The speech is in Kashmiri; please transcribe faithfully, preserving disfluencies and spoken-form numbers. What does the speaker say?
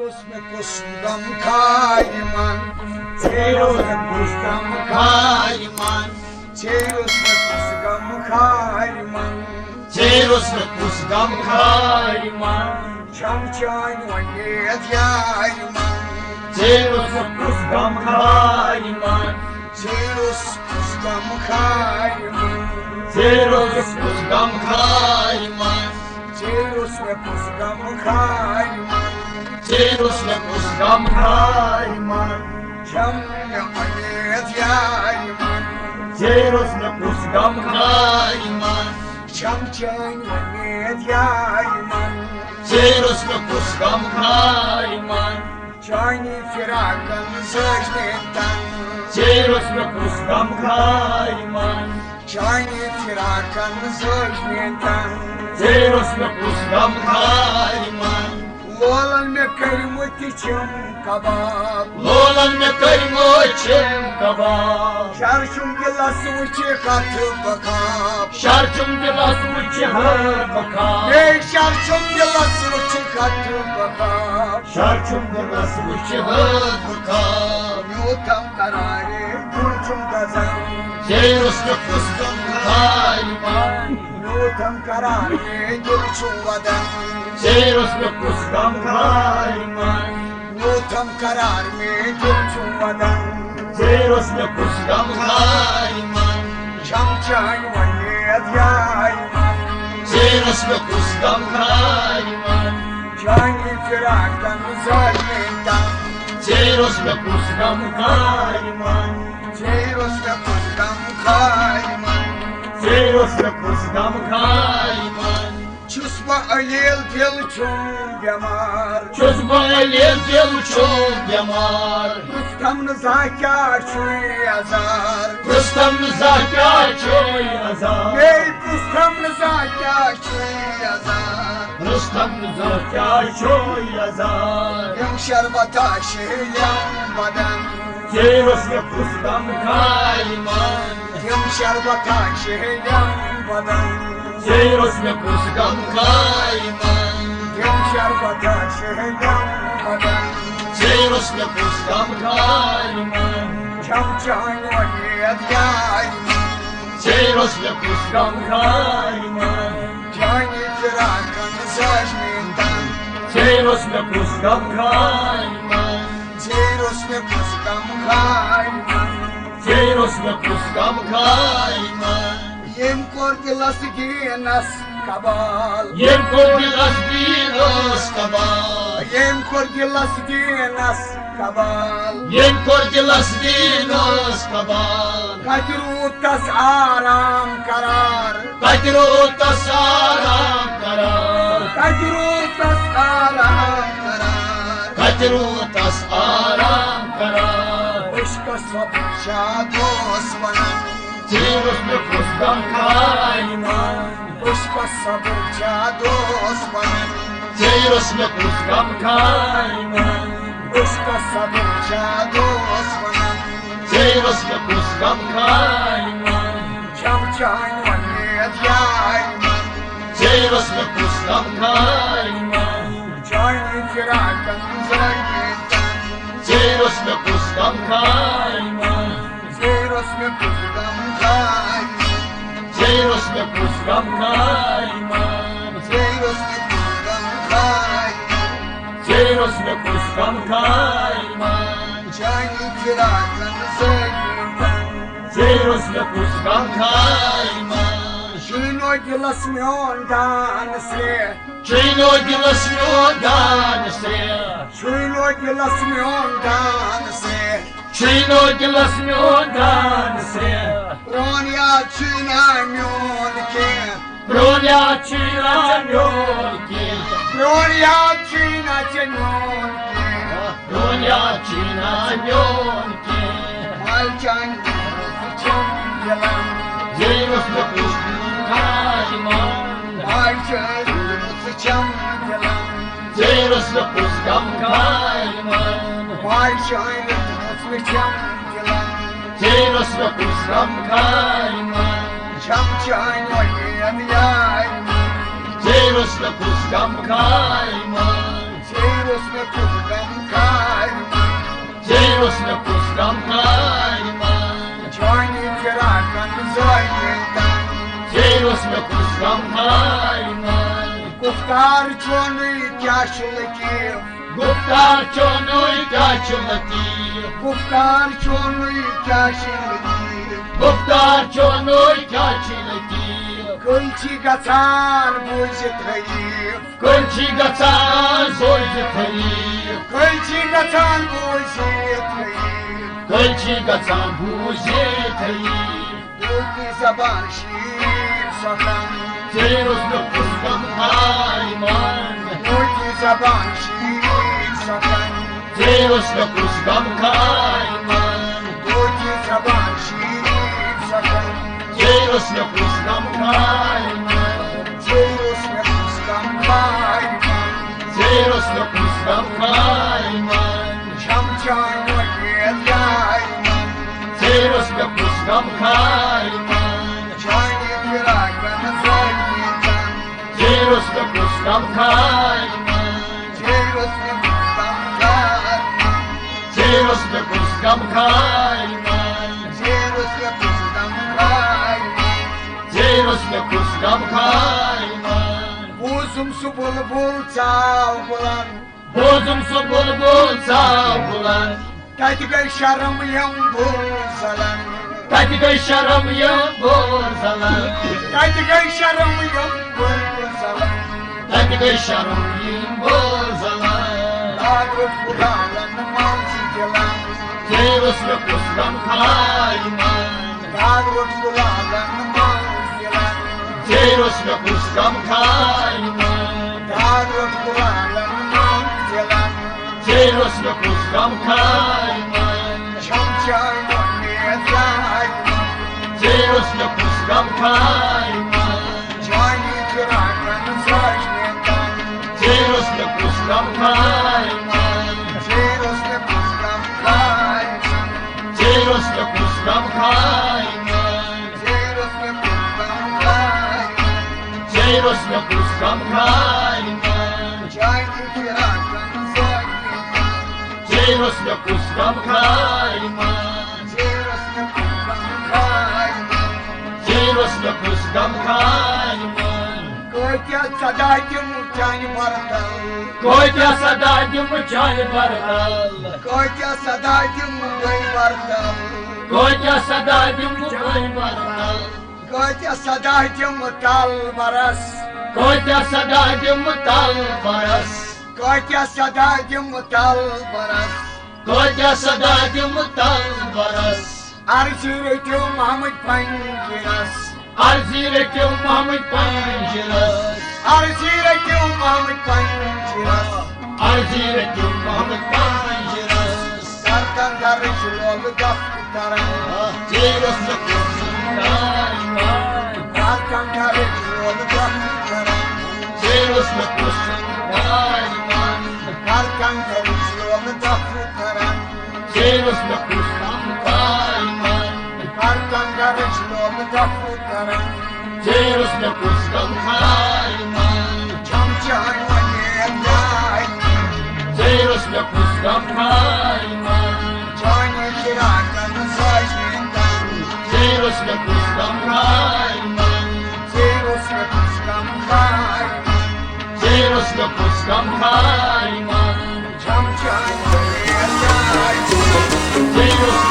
اوس مےٚ کُس غم خایمن، ژیٖرۍ اوس مےٚ کُس غم خایمن، ژیٖرۍ اوس مےٚ کُس غم خایمن، ژیٖرۍ اوس مےٚ کُس غم خایمن، چھم چانۍ وۄمید یارمن، ژیٖرۍ اوس مےٚ کُس غم خایمن، ژیٖرۍ اوس کُس غم خایمن، ژیٖرۍ اوس کُس غم خایمن، ژیٖرۍ اوس مےٚ کُس غم خایمن، ژیٖرۍ اوس مےٚ کُس غم خایمن، چھم مےٚ وۄمید یارمن، ژیٖرۍ اوس مےٚ کُس غم خایمن، چھم چانۍ وۄمید یارمن، ژیٖرۍ اوس مےٚ کُس غم خایمن، چانی فراقن سۭتۍ مےٚ تنگ، ژیٖرۍ اوس مےٚ کُس غم خایمن، چانی فراقن سۭتۍ مےٚ تنگ، ژیٖرۍ اوس مےٚ کُس غم خایمن، لولن مےٚ کٔرمٕتۍ چھِم کباب، لولن مےٚ کٔرمٕتۍ چھِم کباب، شر چھُم دِلس وٕچھِ کتھ بخاب، شر چھُم دِلس وٕچھِ ہر بخاب، بیٚیہِ شر چھُم دِلس وٕچھِ کتھ بخاب، شر چھُم دِلس وٕچھِ ہر بخاب، یوٗتم قرارے دِل چھُم دزان، ژیٖرۍ اوس مےٚ کُس غم خایمن، یوٗتم قرار مےٚ دِل چھُم ودان، ژیٖرۍ اوس مےٚ کُس غم خایمن، یوٗتم قرار مےٚ دِل چھُم ودان، ژیٖرۍ اوس مےٚ کُس غم خایمن، چھم چانۍ وۄمید یارمن، ژیٖرۍ اوس مےٚ کُس غم خایمن، چانی فراقن سۭتۍ مےٚ تنگ، ژیٖرۍ اوس مےٚ کُس غم خایمن، ژیٖرۍ اوس مےٚ کُس غم خایمن، ژیٖرۍ اوس مےٚ کُس غم خایمن، چھُس بہٕ علیل دِل چھُم بٮ۪مار، چھُس بہٕ علیل دِل چھُم بٮ۪مار، پرٛژھتم نہٕ زانٛہہ کیٛاہ چھُے عذار، پرٛژھتم نہٕ زانٛہہ کیٛاہ چھُے عذار، مے پرٛژھتم نہٕ زانٛہہ کیٛاہ چھُے عذار، پرٛژھتم نہٕ زانٛہہ کیٛاہ چھُے عذار، یِم شربتا شیہلیم بدن، ژیٖرۍ اوس مےٚ کُس غم خایمن، یِم شربتا شیہلیم بدن، ژیٖرۍ اوس مےٚ کُس غم خایمن، یِم شربتا شیہلیم بدن، ژیٖرۍ اوس مےٚ کُس غم خایمن، چھم چانۍ وۄمید یارمن، ژیٖرۍ اوس مےٚ کُس غم خایمن، چانی فراقن سۭتۍ مےٚ تنگ، ژیٖرۍ اوس مےٚ کُس غم خایمن، ژیٖرۍ اوس مےٚ کُس غم خایمن، ژیٖرۍ اوس مےٚ کُس غم خایمن، ییٚمۍ کوٚر دِلس دیٖنس قبال، ییٚمۍ کوٚر دِلس دیٖنس قبال، ییٚمۍ کوٚر دِلس دیٖنس قبال، ییٚمۍ کوٚر دِلس دیٖنس قبال، کتہِ روٗد تس آرام قرار، کتہِ روٗد تس آرام قرار، کتہِ روٗد تس آرام قرار، کتہِ روٗد تس آرام قرار، عشقس صبر شاد اوس ونان، ژیٖرۍ اوس مےٚ کُس غم خایمن، عشقس صبر شاد اوس ونان، ژیٖرۍ اوس مےٚ کُس غم خایمن، عشقس صبر شاد اوس ونان، ژیٖرۍ اوس مےٚ کُس غم خایمن، چھم چانۍ وۄمید یارمن، ژیٖرۍ اوس مےٚ کُس غم خایمن، چانی فراقن سۭتۍ مےٚ تنگ، ژیٖرۍ اوس مےٚ کُس غم خایمن، ژیٖرۍ اوس مےٚ کُس غم خایمن، ژیٖرۍ اوس مےٚ کُس غم خایمن، ژیٖرۍ اوس مےٚ کُس غم خایمن، ژیٖرۍ اوس مےٚ کُس غم خایمن، چانی فراقن سۭتۍ مےٚ تنگ، ژیٖرۍ اوس مےٚ کُس غم خایمن، شیٖنو دِلس میون دان سرٛیٚہہ، شیٖنو دِلس میون دان سرٛیٚہہ، شیٖنو دِلس میون دان سرٛیٚہہ، شیٖنو دِلس میون دان سرٛیٚہہ، پرٛون یاد چھُے نہ میون کینٛہہ، پرٛون یاد چھُے نہ میون کینٛہہ، پرٛون یاد چھُے نہ ژےٚ میون کینٛہہ، پرٛون یاد چھُے نہ ژےٚ میون کینٛہہ، ماے چانہِ چھَم دِلم، ژیٖرۍ اوس مےٚ کُس غم خایمن، ماے چانہِ چھَم دِلم، ژیٖرۍ اوس مےٚ کُس غم خایمن، ماے چانہِ چھَم دِلم، ژیٖرۍ اوس مےٚ کُس غم خایمن، چھَم چانہِ وۄمید یارمن، ژیٖرۍ اوس مےٚ کُس غم خایمن، ژیٖرۍ اوس مےٚ کُس غم کارِ منٛز۔ ژےٚ اوس مےٚ کُس غم کارِ منٛز۔ چانہِ فراقن زٲنِتن۔ ژےٚ اوس مےٚ کُس غم کارِ منٛز۔ گُفتار چونُے کیٛاہ چھُ لطیٖف۔ گُفتار چونُے کیٛاہ چھُ لطیٖف۔ گُفتار چونُے کیٛاہ چھُ لطیٖف۔ گُفتار چونُے کیٛاہ چھُ لطیٖف۔ کٔلۍ چھِ گژھان بوٗزِتھ حریٖف۔ کٔلۍ چھِ گژھان بوٗزِتھ حریٖف۔ کٔلۍ چھِ گژھان بوٗزِتھ حریٖف۔ کٔلۍ چھِ گژھان بوٗزِتھ حریٖف۔ دوٗتی زبان شیٖر سۄکھان۔ ژےٚ اوس مےٚ کُس غم کارِ منٛز۔ دوٗتی زبان شیٖر سۄکھان۔ ژےٚ اوس مےٚ کُس غم کارِ منٛز۔ دوٗتی زبان شیٖر سۄکھان۔ ژےٚ اوس مےٚ کُس غم کارِ منٛز۔ ژےٚ اوس مےٚ کُس غم کارِ منٛز۔ ژےٚ اوس مےٚ کُس غم کارِ منٛز۔ شمشان وۄنۍ یارِ منٛز۔ ژےٚ اوس مےٚ کُس غم کارِ منٛز۔ چانہِ فراقن زٲنِتن۔ ژےٚ اوس مےٚ کُس غم کارِ منٛز۔ ژےٚ اوس مےٚ کُس غم کارِ منٛز۔ ژےٚ اوس مےٚ کُس غم کارِ منٛز۔ ژےٚ اوس مےٚ کُس غم کارِ منٛز۔ ژےٚ اوس مےٚ کُس غم کارِ منٛز۔ بوٗزُم سُہ بُلبُل ژاو بُلن۔ بوٗزُم سُہ بُلبُل ژاو بُلن۔ تَتہِ گٔے شرم یِم بُلبُلن۔ تَتہِ گٔے شرم یِم بُلبُلن۔ تَتہِ گٔے شرم یِم بُلبُلن۔ تَتہِ گٔے شرم یِم بُلبُلن۔ داغ روٚٹ گُلالن منٛز دِلن۔ ژےٚ اوس مےٚ کُس غم کارِ منٛز۔ داغ روٚٹ گُلالن منٛز دِلن۔ ژےٚ اوس مےٚ کُس غم کارِ منٛز۔ داغ روٚٹ گُلالن منٛز دِلن۔ ژےٚ اوس مےٚ کُس غم کارِ منٛز۔ شمشان وۄنۍ یارِ منٛز۔ ژےٚ اوس مےٚ کُس غم کارِ منٛز۔ چانہِ فراقن زٲنِتن۔ ژےٚ اوس مےٚ کُس غم کارِ منٛز۔ ژےٚ اوس مےٚ کُس غم کارِ منٛز۔ ژےٚ اوس مےٚ کُس غم کارِ منٛز۔ ژےٚ اوس مےٚ کُس غم کارِ منٛز۔ ژےٚ اوس مےٚ کُس غم کارِ منٛز۔ چانہِ فراقن زٲنِتن۔ ژےٚ اوس مےٚ کُس غم کارِ منٛز۔ ژےٚ اوس مےٚ کُس غم کارِ منٛز۔ ژےٚ اوس مےٚ کُس غم کارِ منٛز۔ کۭتیٛاہ صدا دِمہٕ چانہِ برتل۔ کۭتیٛاہ صدا دِمہٕ چانہِ برتل۔ کۭتیٛاہ صدا دِمہٕ بٔے برتل۔ کۭتیٛاہ صدا دِمہٕ بٔے برتل۔ کۭتیٛاہ صدا دِمہٕ تل برس۔ کۭتیٛاہ صدا دِمہٕ تل برس۔ کۭتیٛاہ صدا دِمہٕ تل برس۔ کۭتیٛاہ صدا دِمہٕ تل برس۔ عرضی رٔٹِو محمد پنجرس۔ عرضی رٔٹِو محمد پنجرس۔ عرضی رٔٹِو محمد پنجرس۔ عرضی رٔٹِو محمد پنجرس۔ کر کنگرٕچ لولہٕ دفترن۔ ژےٚ اوس مےٚ کُس کار یِوان۔ کر کنگرٕچ لولہٕ دفترن۔ ژےٚ اوس مےٚ کُس کار یِوان۔ کر کنگرٕچ لولہٕ دفترن۔ ژےٚ اوس مےٚ کُس کار یِوان۔ کر کنگرٕچ لولہٕ دفترن۔ ژےٚ اوس مےٚ کُس غم کھارِ منٛز۔ چمچہٕ ہن وۄنۍ ییٚتہِ جاے۔ ژےٚ اوس مےٚ کُس غم کھارِ منٛز۔ چانہِ فراقن سجہِ تن۔ ژےٚ اوس مےٚ کُس غم کھارِ منٛز۔ ژےٚ اوس مےٚ کُس غم کھارِ منٛز۔ ژےٚ اوس مےٚ کُس غم کھارِ منٛز۔ چمچہٕ ہن وۄنۍ ییٚتہِ جاے۔ ژےٚ اوس